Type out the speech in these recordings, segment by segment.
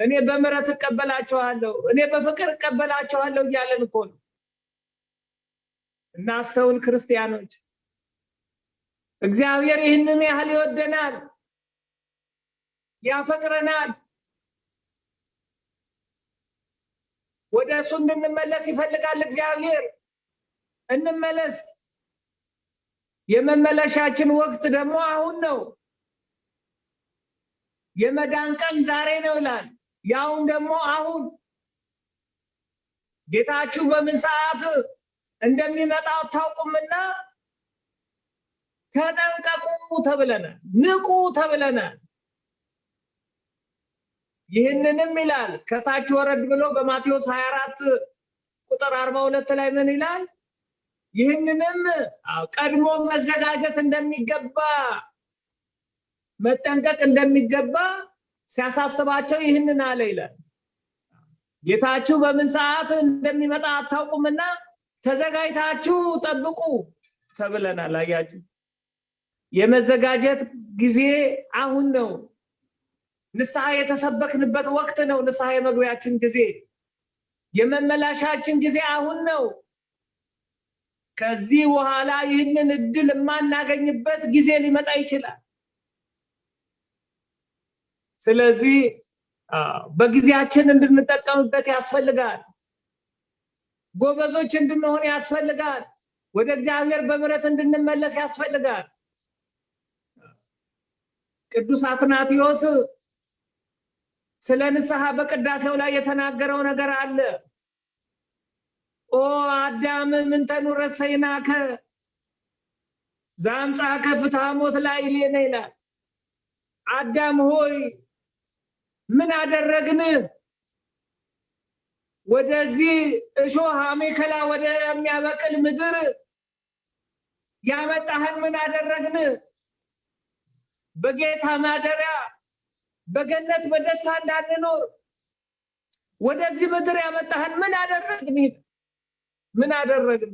እኔ በምሕረት እቀበላችኋለሁ፣ እኔ በፍቅር እቀበላችኋለሁ እያለን እኮ ነው። እናስተውል ክርስቲያኖች። እግዚአብሔር ይህንን ያህል ይወደናል፣ ያፈቅረናል። ወደ እሱ እንድንመለስ ይፈልጋል እግዚአብሔር። እንመለስ። የመመለሻችን ወቅት ደግሞ አሁን ነው። የመዳን ቀን ዛሬ ነው ይላል። ያውን ደግሞ አሁን ጌታችሁ በምን ሰዓት እንደሚመጣ አታውቁምና ተጠንቀቁ ተብለናል፣ ንቁ ተብለናል። ይህንንም ይላል ከታች ወረድ ብሎ በማቴዎስ 24 ቁጥር 42 ላይ ምን ይላል? ይህንንም ቀድሞ መዘጋጀት እንደሚገባ መጠንቀቅ እንደሚገባ ሲያሳስባቸው ይህንን አለ ይላል። ጌታችሁ በምን ሰዓት እንደሚመጣ አታውቁምና ተዘጋጅታችሁ ጠብቁ ተብለናል። አያችሁ፣ የመዘጋጀት ጊዜ አሁን ነው። ንስሐ የተሰበክንበት ወቅት ነው። ንስሐ የመግቢያችን ጊዜ፣ የመመላሻችን ጊዜ አሁን ነው። ከዚህ በኋላ ይህንን እድል የማናገኝበት ጊዜ ሊመጣ ይችላል። ስለዚህ በጊዜያችን እንድንጠቀምበት ያስፈልጋል። ጎበዞች እንድንሆን ያስፈልጋል። ወደ እግዚአብሔር በምሕረት እንድንመለስ ያስፈልጋል። ቅዱስ አትናቴዎስ ስለ ንስሐ በቅዳሴው ላይ የተናገረው ነገር አለ። ኦ አዳም ምንተኑ ረሰይናከ ዘአምጽአከ ፍትሐ ሞት ላዕሌነ ይላል። አዳም ሆይ ምን አደረግንህ? ወደዚህ እሾህ አሜከላ ወደሚያበቅል ምድር ያመጣህን ምን አደረግንህ? በጌታ ማደሪያ በገነት በደስታ እንዳንኖር ወደዚህ ምድር ያመጣህን ምን አደረግን? ምን አደረግን?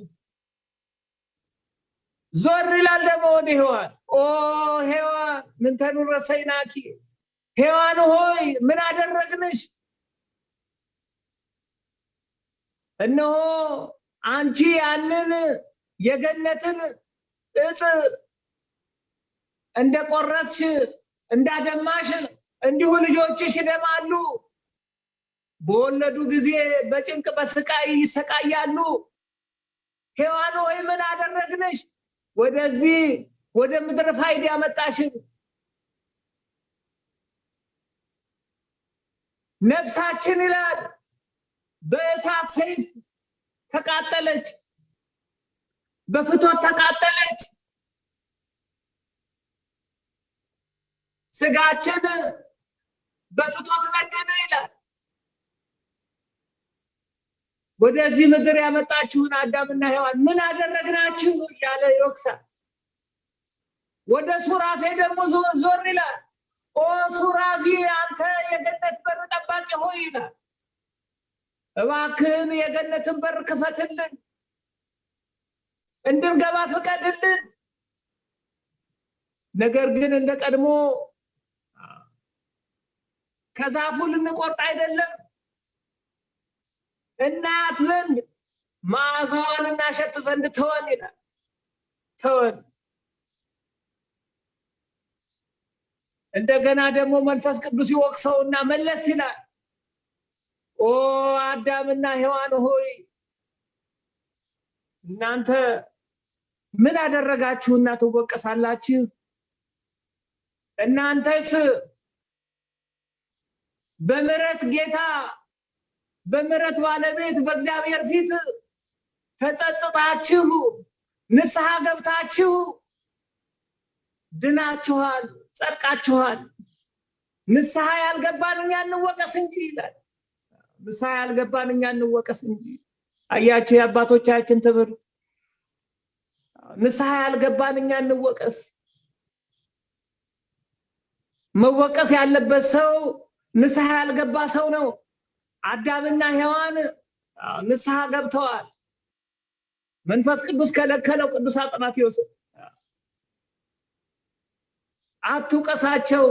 ዞር ይላል ደግሞ ወደ ሔዋን፣ ኦ ሔዋን ምንተኑ ረሰይናኪ፣ ሔዋን ሆይ ምን አደረግንሽ? እነሆ አንቺ ያንን የገነትን እጽ እንደቆረጥሽ እንዳደማሽ እንዲሁ ልጆችሽ ይደማሉ፣ በወለዱ ጊዜ በጭንቅ በስቃይ ይሰቃያሉ። ሔዋን ሆይ ምን አደረግንሽ? ወደዚህ ወደ ምድር ፋይድ ያመጣሽን። ነፍሳችን ይላል በእሳት ሰይፍ ተቃጠለች፣ በፍትወት ተቃጠለች። ስጋችን በፍትወት ነደደ ይላል። ወደዚህ ምድር ያመጣችሁን አዳምና ሔዋን ምን አደረግናችሁ እያለ ይወቅሳል። ወደ ሱራፌ ደግሞ ዞር ይላል። ኦ ሱራፊ አንተ የገነት በር ጠባቂ ሆይ ይላል፣ እባክህን የገነትን በር ክፈትልን፣ እንድንገባ ፍቀድልን። ነገር ግን እንደ ቀድሞ ከዛፉ ልንቆርጥ አይደለም፣ እናያት ዘንድ መዓዛዋን እናሸት ዘንድ ተወን ይላል። ተወን። እንደገና ደግሞ መንፈስ ቅዱስ ይወቅሰውና መለስ ይላል። ኦ አዳምና ሔዋን ሆይ እናንተ ምን አደረጋችሁና ትወቀሳላችሁ? እናንተስ በምሕረት ጌታ በምሕረት ባለቤት በእግዚአብሔር ፊት ተጸጽታችሁ ንስሐ ገብታችሁ ድናችኋል፣ ጸድቃችኋል። ንስሐ ያልገባን እኛ እንወቀስ እንጂ ይላል። ንስሐ ያልገባን እኛ እንወቀስ እንጂ። አያችሁ የአባቶቻችን ትምህርት። ንስሐ ያልገባን እኛ እንወቀስ። መወቀስ ያለበት ሰው ንስሐ ያልገባ ሰው ነው። አዳምና ሔዋን ንስሐ ገብተዋል። መንፈስ ቅዱስ ከለከለው። ቅዱስ አጥናቴዎስ አትውቀሳቸው፣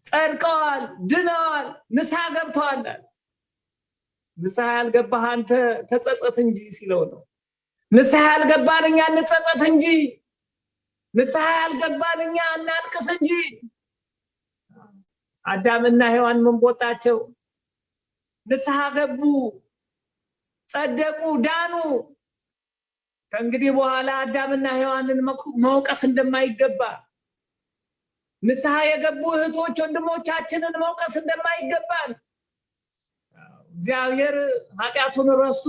ጸድቀዋል፣ ድነዋል፣ ንስሐ ገብተዋል። ንስሐ ያልገባህ አንተ ተጸጸት እንጂ ሲለው ነው። ንስሐ ያልገባን እኛ እንጸጸት እንጂ፣ ንስሐ ያልገባን እኛ እናልቅስ እንጂ። አዳምና ሔዋን ምን ቦጣቸው? ንስሐ ገቡ፣ ጸደቁ፣ ዳኑ። ከእንግዲህ በኋላ አዳምና ሔዋንን መውቀስ እንደማይገባ፣ ንስሐ የገቡ እህቶች ወንድሞቻችንን መውቀስ እንደማይገባን፣ እግዚአብሔር ኃጢአቱን ረስቶ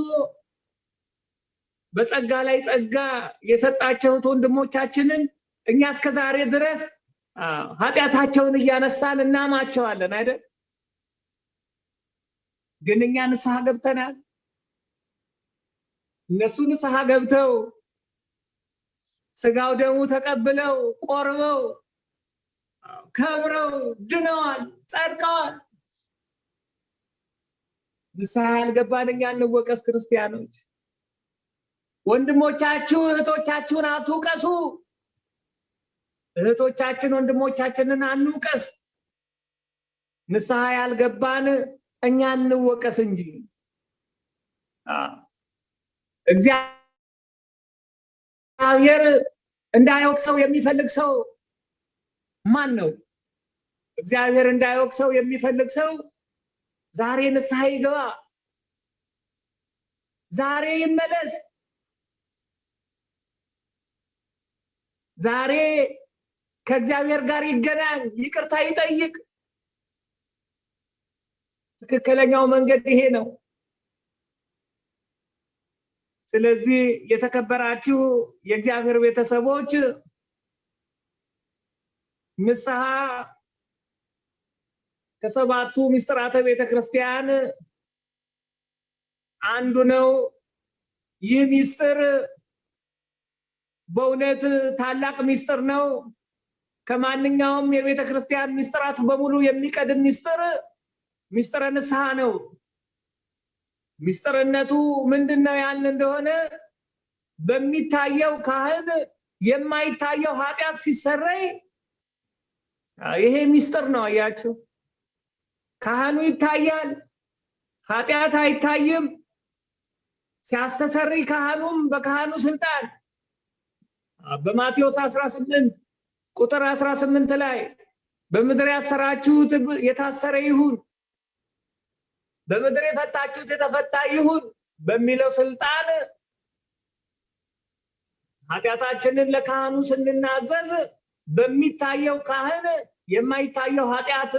በጸጋ ላይ ጸጋ የሰጣቸው ወንድሞቻችንን እኛ እስከዛሬ ድረስ ኃጢአታቸውን እያነሳን እናማቸዋለን አይደል? ግን እኛ ንስሐ ገብተናል። እነሱ ንስሐ ገብተው ስጋው ደሙ ተቀብለው ቆርበው ከብረው ድነዋል፣ ጸድቀዋል። ንስሐ ያልገባን እኛ እንወቀስ። ክርስቲያኖች ወንድሞቻችሁ እህቶቻችሁን አትውቀሱ። እህቶቻችን ወንድሞቻችንን አንውቀስ። ንስሐ ያልገባን እኛ እንወቀስ እንጂ። እግዚአብሔር እንዳይወቅሰው የሚፈልግ ሰው ማን ነው? እግዚአብሔር እንዳይወቅሰው የሚፈልግ ሰው ዛሬ ንስሐ ይገባ፣ ዛሬ ይመለስ፣ ዛሬ ከእግዚአብሔር ጋር ይገናኝ፣ ይቅርታ ይጠይቅ። ትክክለኛው መንገድ ይሄ ነው። ስለዚህ የተከበራችሁ የእግዚአብሔር ቤተሰቦች ንስሐ ከሰባቱ ምስጢራተ ቤተክርስቲያን አንዱ ነው። ይህ ምስጢር በእውነት ታላቅ ምስጢር ነው። ከማንኛውም የቤተክርስቲያን ምስጢራት በሙሉ የሚቀድም ምስጢር ምስጢረ ንስሐ ነው። ምስጢርነቱ ምንድነው ያልን እንደሆነ በሚታየው ካህን የማይታየው ኃጢአት ሲሰረይ ይሄ ምስጢር ነው። አያችሁ፣ ካህኑ ይታያል፣ ኃጢአት አይታይም። ሲያስተሰርይ ካህኑም በካህኑ ስልጣን በማቴዎስ 18 ቁጥር 18 ላይ በምድር ያሰራችሁት የታሰረ ይሁን፣ በምድር የፈታችሁት የተፈታ ይሁን በሚለው ስልጣን ኃጢአታችንን ለካህኑ ስንናዘዝ በሚታየው ካህን የማይታየው ኃጢአት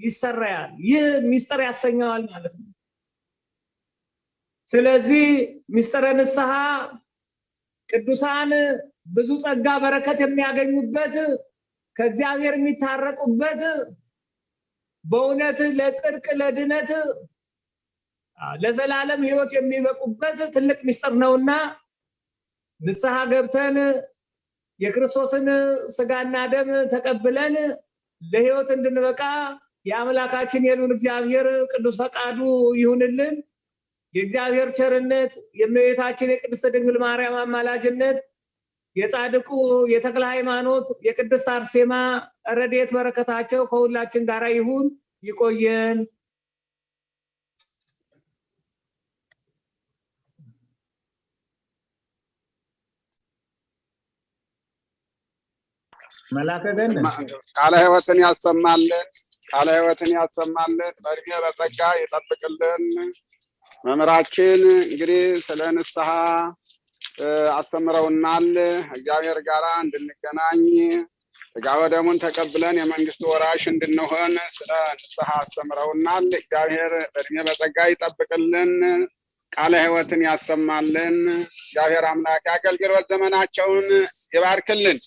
ይሰራያል። ይህ ምስጢር ያሰኘዋል ማለት ነው። ስለዚህ ምስጢረ ንስሐ ቅዱሳን ብዙ ጸጋ በረከት የሚያገኙበት፣ ከእግዚአብሔር የሚታረቁበት፣ በእውነት ለጽድቅ ለድነት ለዘላለም ሕይወት የሚበቁበት ትልቅ ምስጢር ነውና ንስሐ ገብተን የክርስቶስን ስጋና ደም ተቀብለን ለሕይወት እንድንበቃ የአምላካችን የልዑል እግዚአብሔር ቅዱስ ፈቃዱ ይሁንልን። የእግዚአብሔር ቸርነት፣ የእመቤታችን የቅድስት ድንግል ማርያም አማላጅነት፣ የጻድቁ የተክለ ሃይማኖት የቅድስት አርሴማ ረድኤት በረከታቸው ከሁላችን ጋር ይሁን። ይቆየን። መላከ ገነት ቃለ ሕይወትን ያሰማልን፣ ቃለ ሕይወትን ያሰማልን፣ በእድሜ በጸጋ ይጠብቅልን። መምህራችን እንግዲህ ስለ ንስሐ አስተምረውናል። እግዚአብሔር ጋራ እንድንገናኝ ሥጋ ወደሙን ተቀብለን የመንግስቱ ወራሽ እንድንሆን ስለ ንስሐ አስተምረውናል። እግዚአብሔር በእድሜ በጸጋ ይጠብቅልን፣ ቃለ ሕይወትን ያሰማልን። እግዚአብሔር አምላክ የአገልግሎት ዘመናቸውን ይባርክልን።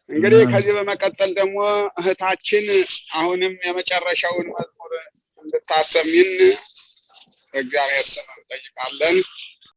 እንግዲህ ከዚህ በመቀጠል ደግሞ እህታችን አሁንም የመጨረሻውን መዝሙር እንድታሰሚን እግዚአብሔር ስም እንጠይቃለን።